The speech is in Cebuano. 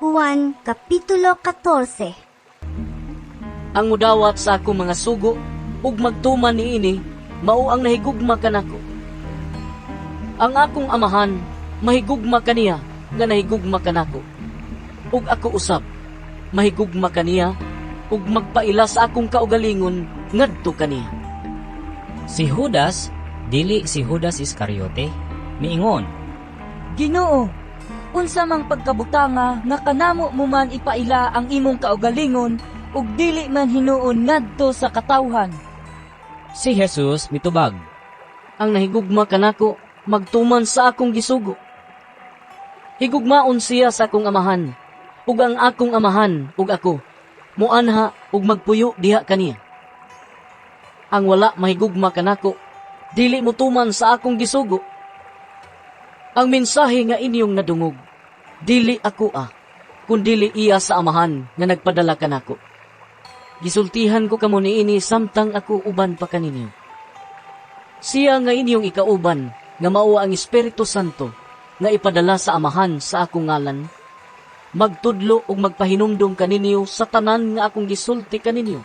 Juan Kapitulo 14. Ang mudawat sa akong mga sugo ug magtuman niini, mao ang nahigugma kanako. Ang akong Amahan mahigugma kaniya nga nahigugma kanako. Ug ako usab mahigugma kaniya ug magpaila sa akong kaugalingon ngadto kaniya. Si Judas, dili si Judas Iscariote, miingon, "Ginoo, unsa mang pagkabutanga nga kanamo mo man ipaila ang imong kaugalingon ug dili man hinuon ngadto sa katawhan?" Si Jesus mitubag, "Ang nahigugma kanako magtuman sa akong gisugo. Higugmaon siya sa akong Amahan, ug ang akong Amahan ug ako muanha ug magpuyo diha kaniya. Ang wala mahigugma kanako dili motuman sa akong gisugo. Ang mensahe nga inyong nadungog, dili ako kundili iya sa Amahan nga nagpadala kanako. Gisultihan ko kamo niini samtang ako uban pa kaninyo. Siya nga inyong ikauban, nga mao ang Espiritu Santo, nga ipadala sa Amahan sa akong ngalan, magtudlo ug magpahinumdom kaninyo sa tanan nga akong gisulti kaninyo.